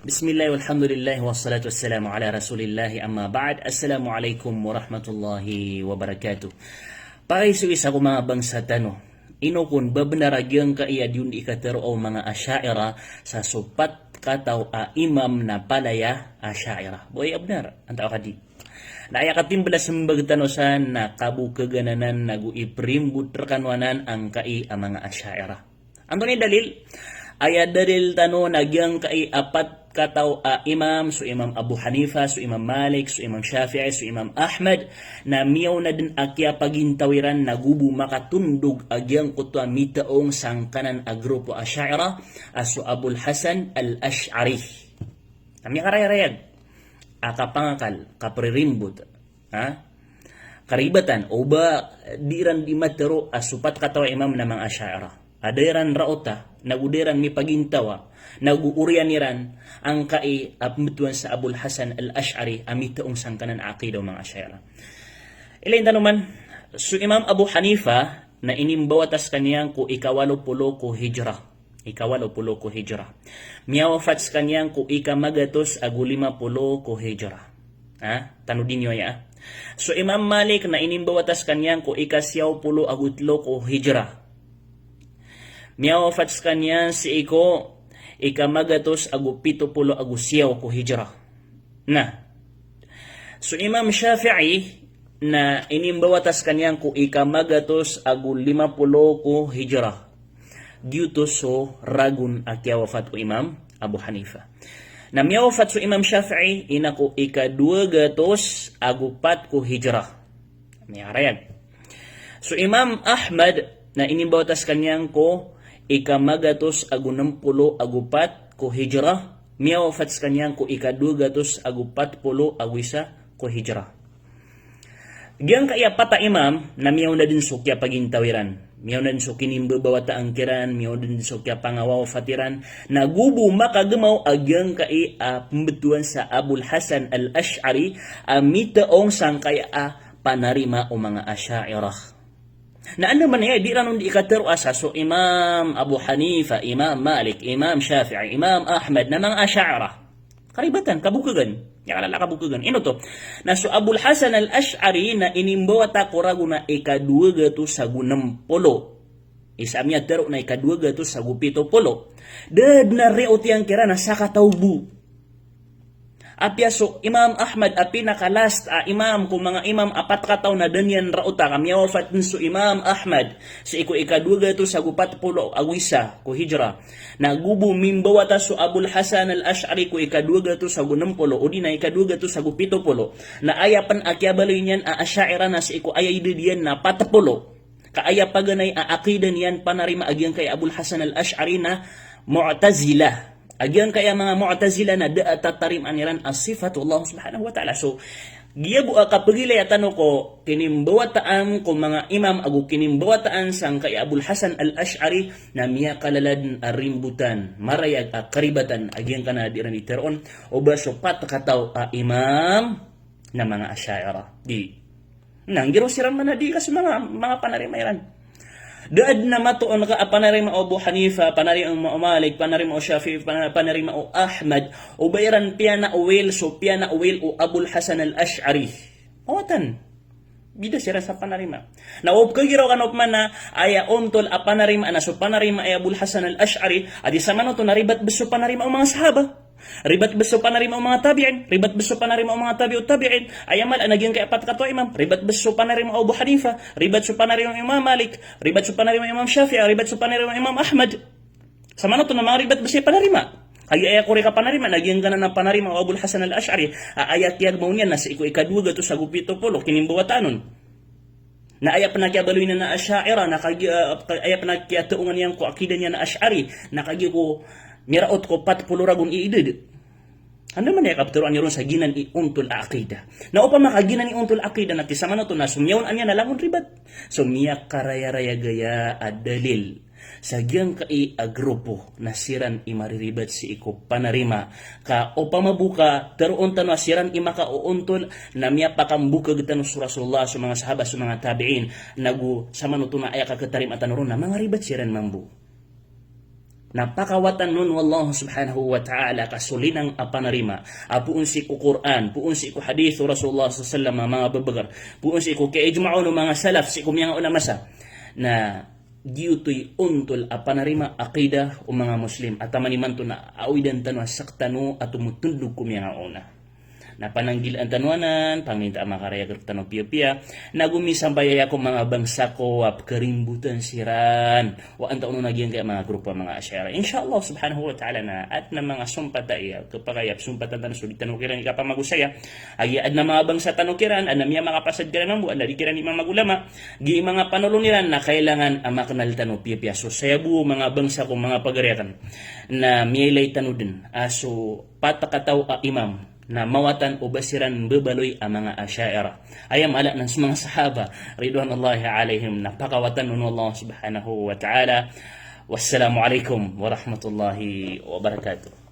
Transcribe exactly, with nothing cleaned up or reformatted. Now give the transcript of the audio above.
Bismillah, walhamdulillah, wassalatu wassalamu ala rasulillah, amma ba'd. Assalamu alaikum warahmatullahi wabarakatuh. Pakaisoiso ko manga bangsa tano. Ino kon ba bnar a giyangkai a di on di katero o manga Asha'irah sa so pat kataw a imam na palaya Asha'irah? Bo aya bnar, antaa ka di. Na aya katimbl a smbag tano san na kabokhagan anan ago iprimbot rkano anan angkai a manga Asha'irah. Antonaa i dalil? Aya dalil tano na giyangkai a pat kataw a imam, so Imam Abu Hanifa, so Imam Malik, so Imam Shafi'i, so Imam Ahmad, na miyaona dn a kiyapagintaw iran na go bo makatondog a giyangkoto a mitaong sangkanan a grupo Asha'irah, a so Abul Hasan Al-Ash'ari. Na miyakarayarayag a kapangakal, kapririmbot, ha? Karibatan, o ba di iran di matero a so pat kataw a imam na manga Asha'irah. A da iran raota, nago da iran mipagintawa, nago oriyan iran angkai a pmbtowan sa Abul Hasan Al-Ash'ari a mitaong sangkanan a aqidah o manga Asha'irah. Ilay tano man, so Imam Abu Hanifa na inimbawata skaniyan ko ikawalo polo ko hijrah. Ikawalo polo ko hijrah. Miyawafat skaniyan ko ikamagatos ago lima polo ko hijrah. Ha? Tanodi niyo aya, ah. So Imam Malik na inimbawata skaniyan ko ikasiyaw polo ago tlo ko hijrah. Miyawafat skaniyan sii ko ikamagatos ago pito polo ago siyaw ko hijrah. Na so Imam Shafi'i na inimbawata skaniyan ko ikamagatos ago lima polo ko hijrah. Giyoto so ragon a kiyawafat o Imam Abu Hanifa. Na miyawafat so Imam Shafi'i ina ko ikadowa gatos ago pat ko hijrah. Miyakarayag. So Imam Ahmad na inimbawata skaniyan ko ikamagatos ago nem polo ago pat ko hijrah, miyawafat skaniyan ko ikadowa gatos ago pat polo ago isa ko hijrah. Giyangkai a pat a imam na miyaona dn so kiyapagintaw iran, miyaona dn so kinimbabawataan kiran, miyaona dn so kiyapangawawafat iran, na go bo makagmaw a giyangkai a pmbtowan sa Abul Hasan Al-Ash'ari a mitaong sangkai a panarima o manga Asha'irah. Na andamanaya di iran on di katero a sa so Imam Abu Hanifa, Imam Malik, Imam Shafi'i, Imam Ahmad na manga Asha'irah. Karibatan, kabokhagan. Aya kalala kabokhagan. Ino oto? Na so Abul Hasan Al-Ash'ari na inimbawata ko ragon a ikadowa gatos ago nem polo. Isa a miyatero na ikadowa gatos ago pito polo. Da dn a riyaot iyan kiran a sakataw bo. Apiya so Imam Ahmad a pinaka-last a imam ko manga imam a pat kataw na da niyan raota ka miyawafat dn so Imam Ahmad sii ko ikadowa gatos ago pat polo ago isa ko hijrah. Na go bo mimbawata so Abul Hasan Al-Ash'ari ko ikadowa gatos ago nem polo, odi na ikadowa gatos ago pito polo. Na aya pn a kiyabaloy niyan a Asha'irah na sii ko aya idad iyan na pat polo. Ka aya paganay a aqidah niyan panarima a giyangkai a Abul Hasan Al-Ash'ari na Mu'tazilah. A giyangkai a manga Mu'tazilah na da a tatarimaan iran a sifat o Allah Subhanahu wa Ta'ala. So, giya bo a kapagilaya tano ko kinimbawataan ko manga imam ago kinimbawataan sangkai a Abul Hasan Al-Ash'ari na miyakalala dn a rimbotan, marayag a karibatan a giyangkanan a di iran di teroon o ba so pat kataw a imam na manga Asha'irah. Di. Na nggiraw siran man a di ka so manga, manga panarima iran. Da adn a matoon ka a panarima o Abu Hanifa, panarima o Malik, panarima o Shafi'i, pana-, panarima o Ahmad, o ba iran piyanawil so piyanawil o Abul Hasan Al-Ash'ari. Owatan. Bida siran sa panarima. Na o pkhagiraw kano pman a aya ontol a panarima na so panarima i Abul Hasan Al-Ash'ari, a di samanoto na ribat bs so panarima o manga sahaba. Ribat bs so panarima o manga tabi'in, ribat bs so panarima o manga tabi'ut tabi'in. Aya mala na giyangkai a pat kataw a imam, ribat bs so panarima o Abu Hanifa, ribat so panarima o Imam Malik, ribat so panarima o Imam Shafi'i, ribat so panarima o Imam Ahmad. Samanoto na manga ribat bs i panarima. Kagiya aya korek a panarima na giyangkanan a panarima o Abul Hasan Al-Ash'ari a aya kiyagmaw niyan na sii ko ikadowa gatos ago pito polo, kinimbawataan on. Na aya pn a kiyabaloy niyan a Asha'irah, na kagiya, ah, aya pn a kiyataongan iyan ko aqidah niyan a Ash'ari, na kagiya ko miraot ko pat polo ragon i idad. Andamanaya kapteroan iron sa giyanan i ontol a aqidah. Na opama ka giyanan i ontol a aqidah na ti samanoto na so miyaona niyan na langon ribat. So miyakarayarayag aya a dalil sa giyangkai a grupo na siran i mariribat sii ko panarima. Ka opama bo ka teroon tano a siran i makaoontol na miyapakambokhag tano so Rasulullah, so manga sahaba, so manga tabi'in, nago samanoto na aya kaketarimaa tano ron na manga ribat siran mambo. Na pakawatan on o Allah subhanahu wa ta'ala ka so linang a panarima a poon sii ko Qur'an, poon sii ko hadith o Rasulullah sallallahu alaihi wasallam a manga babagr, poon sii ko kiyaijma'an o manga salaf sii ko miyangaona masa. Na giyoto i ontol a panarima, aqidah o manga Muslim. A taman imanto na awidan tano a sktano a tomotondog ko miyangaona. Na pananggilaan tano anan, paminta a makarayag rktano piyapiya. Na gomisambayaya ko manga bangsa ko a pkarimbotan siran. Wa antaa on a giyangkaya manga grupo a manga Ash'ariyah. Insha Allah subhanahu wa ta'ala na adn a manga sompat a aya, kapakay a psompatan tano so di tano kiran i kapamagosaya. Aya adn a manga bangsa tano kiran, adn a miyamakapasad kiran mambo, adn a di kiran i mamagolama. Giya i manga panolon iran na kailangan a maknal tano piyapiya. So saya bo manga bangsa ko manga pagari akn. Na miyailay tano dn a so pat a kataw a imam na mawatan o ba siran mbabaloy a manga Ash'ariyah. Aya mala anan so manga sahaba, ridwanullahi alaihim, na pakawatan on o Allah subhanahu wa ta'ala. Wassalamu alaikum warahmatullahi wabarakatuh.